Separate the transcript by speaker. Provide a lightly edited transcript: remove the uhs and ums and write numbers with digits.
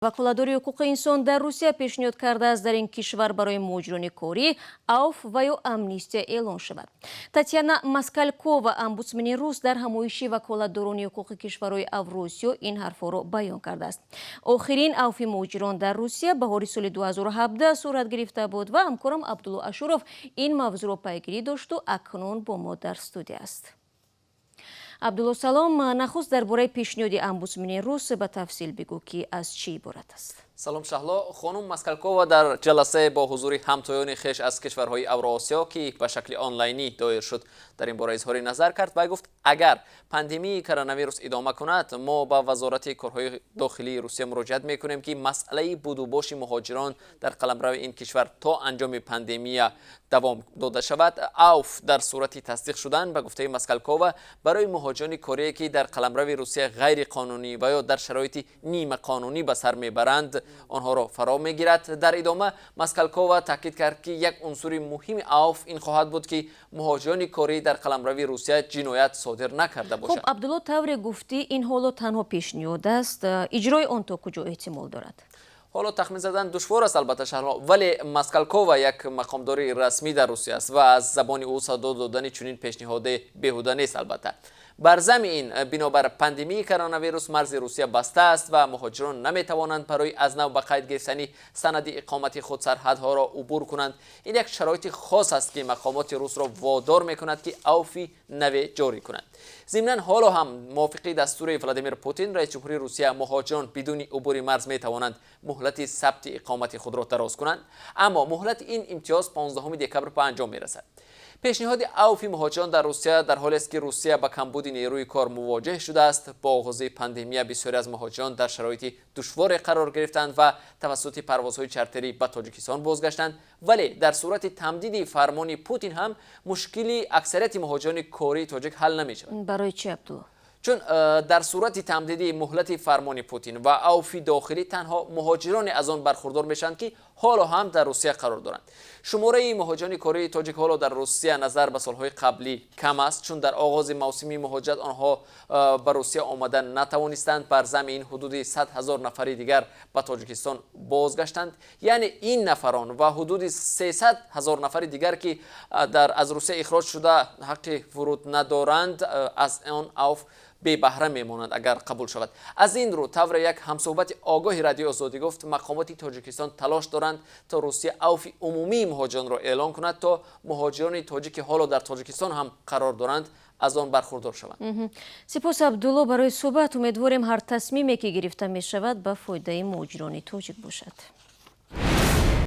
Speaker 1: Ваколатдори ҳуқуқи инсон дар Русия пешниҳод кардааст, дар ин кишвар барои муҳоҷирони корӣ авф ва ё амнистия эълон шавад. Татьяна Москалькова, омбудсмени рус, дар ҳамоиши ваколатдорони ҳуқуқи кишварҳои Авросиё ин ҳарфҳоро баён кардааст. Охирин авфи муҳоҷирон дар Русия баҳори соли 2017 сурат гирифта буд ва ҳамкорам Абдулло Ашуров ин мавзӯъро пайгирӣ дошту акнун бо мо дар студия аст. Абдулло, салом. Нахуст дар бораи пешниҳоди омбудсмени рус ба тафсил бигӯ, ки аз чӣ иборат аст.
Speaker 2: Салом, Шаҳло. Хонум Москалкова дар ҷаласае бо ҳузури ҳамтоёни хеш аз кишварҳои Авроосиё, ки ба шакли онлайнӣ доир шуд, дар ин бора изҳори назар кард ва гуфт, агар пандемияи коронавирус идома кунад, мо ба Вазорати корҳои дохилии Русия муроҷиат мекунем, ки масъалаи будубоши муҳоҷирон дар қаламрави ин кишвар то анҷоми пандемия давом дода шавад. Авф дар сурати тасдиқ шудан, ба гуфтаи Москалкова, барои муҳоҷирони корие, ки дар қаламрави Русия ғайриқонунӣ ва ё дар шароити нимақонунӣ ба сар мебаранд, онҳоро фаро мегирад. Дар идома Москалкова таъкид кард, ки як унсури муҳими авф ин хоҳад буд, ки муҳоҷирони корӣ дар қаламрави Русия ҷиноят содир накарда бошанд.
Speaker 1: Хуб, Абдулло, тавре гуфтӣ, ин ҳоло танҳо пешниҳод аст. Иҷрои он то куҷо эҳтимол дорад?
Speaker 2: Ҳоло тахмин задан душвор аст, албатта, Шаҳло, вале Москалкова як мақомдори расмӣ дар Русия аст ва аз забони ӯ садо додани чунин пешниҳоде беҳуда нест. Албатта, бар зами ин, бинобар пандемияи коронавирус марзи Русия баста аст ва муҳоҷирон наметавонанд барои аз нав ба қайд гирифтани санади иқомати худ сарҳадҳоро убур кунанд. Ин як шароити хос аст, ки мақомоти русро водор мекунад, ки авфи наве ҷорӣ кунанд. Зимнан, ҳоло ҳам мувофиқи дастури Владимир Путин, раиси ҷумҳурии Русия, муҳоҷирон бидуни убури марз метавонанд муҳлати сабти иқомати худро дароз кунанд, аммо муҳлати ин имтиёз 15 декабр ба анҷом мерасад. Пешниҳоди авфи муҳоҷирон дар Русия дар ҳолест, ки Русия ба камбуди нерӯи кор мувоҷеҳ шудааст. Бо оғози пандемия бисёре аз муҳоҷирон дар шароити душворе қарор гирифтанд ва тавассути парвозҳои чартерӣ ба Тоҷикистон бозгаштанд. Вале дар сурати тамдиди фармони Путин ҳам мушкили аксарияти муҳоҷирони кории тоҷик ҳал намешавад.
Speaker 1: Барои чӣ, Абдулло?
Speaker 2: Чун дар сурати тамдиди муҳлати фармони Путин ва авфи дохилӣ танҳо муҳоҷироне аз он бархурдор мешаванд, ки ҳоло ҳам дар Русия қарор доранд. Шумораи муҳоҷирони кории тоҷик ҳоло дар Русия назар ба солҳои қаблӣ кам аст, чун дар оғози мавсими муҳоҷират онҳо ба Русия омада натавонистанд. Бар зами ин, ҳудуди 100 000 нафари дигар ба Тоҷикистон бозгаштанд. Яъне ин нафарон ва ҳудуди 300 000 нафари дигар, ки аз Русия ихроҷ шуда, ҳаққи вуруд надоранд, аз он авф бебаҳра мемонанд, агар қабул шавад. Аз ин рӯ, тавре як ҳамсӯҳбати огоҳи Радиои Озодӣ гуфт, мақомоти Тоҷикистон талош доранд, то Русия авфи умумии муҳоҷиронро эълон кунад, то муҳоҷирони тоҷик, ки ҳоло дар Тоҷикистон ҳам қарор доранд, аз он бархурдор шаванд.
Speaker 1: Сипос, Абдулло, барои суҳбат. Умедворем, ҳар тасмиме ки гирифта мешавад, ба фоидаи муҳоҷирони тоҷик бошад.